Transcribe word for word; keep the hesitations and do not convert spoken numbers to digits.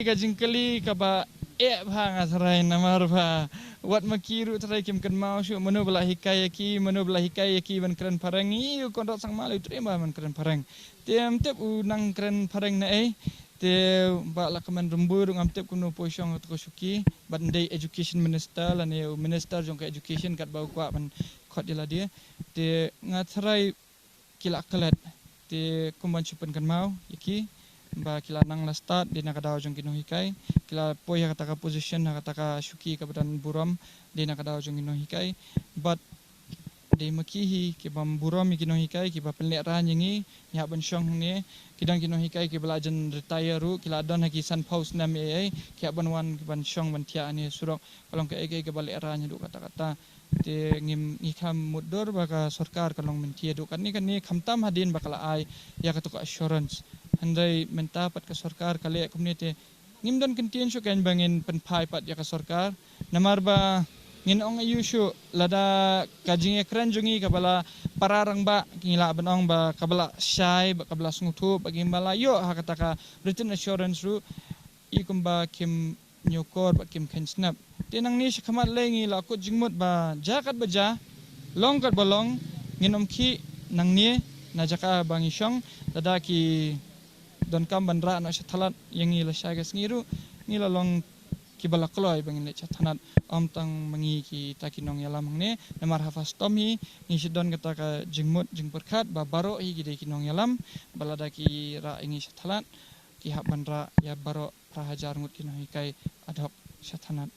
Ka jingkylli kaba eh bha nga tharai, namar ba wat ma ki ruh tharai kim kynmaw shuh mano ba la hikai ïa ki, mano ba la hikai ïa ki ban kren phareng. Ïa u Conrad Sangma u trei ba ban kren phareng. Te ym tip u nang kren phareng na ei. Te ba la kmen rymbu ruh ngam tip kumno poi shong ha ka shuki. Bad ndei education minister lane u minister jong ka education katba u kwah ban khot ïa lade. Te nga tharai ki la klet. Te kum ban shu pynkynmaw ïa ki ba ki la nang la stad dei na ka daw jong ki nonghikai. Ki la poi ha kata ka position, ha kata ka shuki kaba don burom dei na ka daw jong ki nonghikai. Bad dei ma ki hi ki bym burom ïa ki nonghikai, ki ba pynlehrain ïa ngi, ngi hap ban shong hangne. Ki don ki nonghikai ki ba la jan retire ruh, ki la don ha ki sanphew snem ei ei, ki hap ban wan ki ban shong ban thiah hangne surok. Ka long kaei kaei kaba lehrain haduh katta katta. Te ngim, ngi kham mutdur ba ka sorkar ka long mynta haduh katne katne, khamtam hadien ba ka la ai ïa kata ka assurance. Hynrei mynta pat ka sorkar ka leh kumne te ngim don kyntien shuh kein ba ngin pynphai pat ïa ka sorkar. Namar ba ngin ong aïu shuh, lada ka jingïakren jong ngi kaba la para rangbah, ngi lah ban ong ba kaba la shai, ba kaba la sngewthuh, ba kim ba la ïoh ha kata ka written assurance ruh, i kumba kim ñiewkor bad kim kheiñ snap. Te nangne shakhmat lei ngi la kut jingmut ba jia katba jia, long katba long, ngin ym khih nangne na jaka ba ngi shong. Lada ki donkam ban rah noh sha thalat ïa ngi lashai ka sngi ruh, ngi la long ki ba la kloi ba ngin leit sha thalat, ym tang ma ngi kita ki nongïalam hangne. Namar ha Fastom hi ngi shu don kata ka jingmut jingpyrkhat ba baroh hi ki dei ki nongïalam, ba lada ki rah ïa ngi sha thalat, ki hap ban rah ïa baroh phra hajar ngut ki nonghikai ad hoc sha thalat.